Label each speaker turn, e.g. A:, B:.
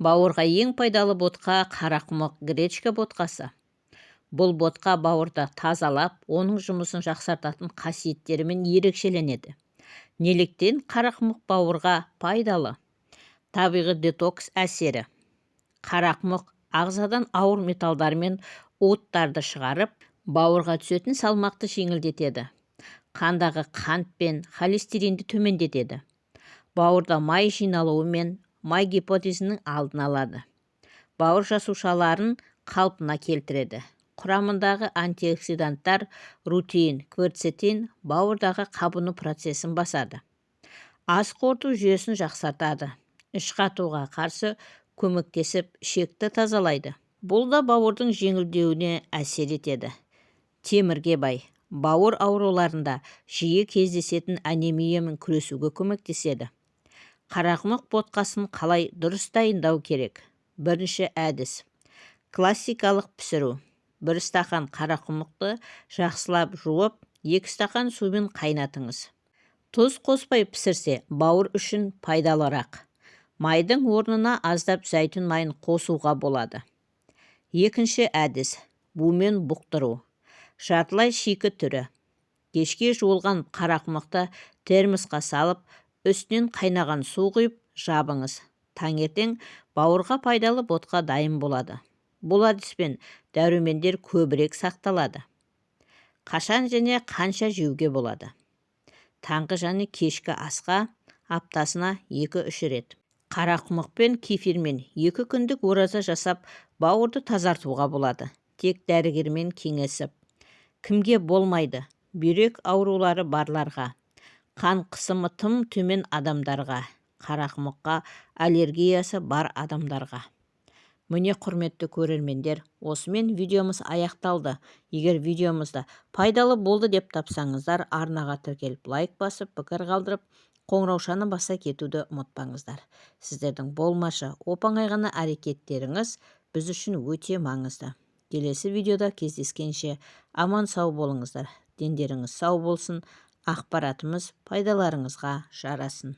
A: Бауырға ең пайдалы ботқа қарақұмық гречка ботқасы. Бұл ботқа бауырды тазалап, оның жұмысын жақсартатын қасиеттерімен ерекшеленеді. Неліктен қарақұмық бауырға пайдалы? Табиғи детокс әсері. Қарақұмық ағзадан ауыр металдар мен уыттарды шығарып, бауырға түсетін салмақты жеңілдетеді. Қандағы қант пен холестеринді төмендетеді. Бауырда май жиналуы мен май гепатозының алдын алады. Бауыр жасушаларын қалпына келтіреді. Құрамындағы антиоксиданттар рутин, кверцетин бауырдағы қабыну процесін басады. Ас қорыту жүйесін жақсартады. Іш қатуға қарсы көмектесіп, ішекті тазалайды. Бұл да бауырдың жеңілдеуіне әсер етеді. Темірге бай. Бауыр ауруларында жиі кездесетін анемиямен күресуге көмектеседі. Қарақұмық ботқасын қалай дұрыс дайындау керек? Бірінші әдіс. Классикалық пісіру. 1 стақан қарақұмықты жақсылап жуып, 2 стақан сумен қайнатыңыз. Тұз қоспай пісірсе, бауыр үшін пайдалырақ. Майдың орнына аздап зәйтүн майын қосуға болады. Екінші әдіс. Бумен бұқтыру. Жартылай шикі түрі. Кешке жуылған қарақұмықты термосқа салып, үстінен қайнаған су құйып, жабыңыз. Таңертең бауырға пайдалы ботқа дайын болады. Бұл әдіспен дәрумендер көбірек сақталады. Қашан және қанша жеуге болады? Таңғы және кешкі асқа аптасына 2-3 рет. Қарақұмық пен кефирмен 2 күндік ораза жасап, бауырды тазартуға болады. Тек дәрігермен кеңесіп. Кімге болмайды? Бүйрек аурулары барларға, қан қысымы тым төмен адамдарға, қарақұмыққа аллергиясы бар адамдарға. Міне, құрметті көрермендер, осымен видеомыз аяқталды. Егер видеомызда пайдалы болды деп тапсаңыздар, арнаға тіркеліп, лайк басып, пікір қалдырып, қоңыраушаны баса кетуді ұмытпаңыздар. Сіздердің болмашы оп-оңай ғана әрекеттеріңіз біз үшін өте маңызды. Келесі видеода кездескенше аман сау болыңыздар. Дендеріңіз сау болсын, ақпаратымыз пайдаларыңызға жарасын.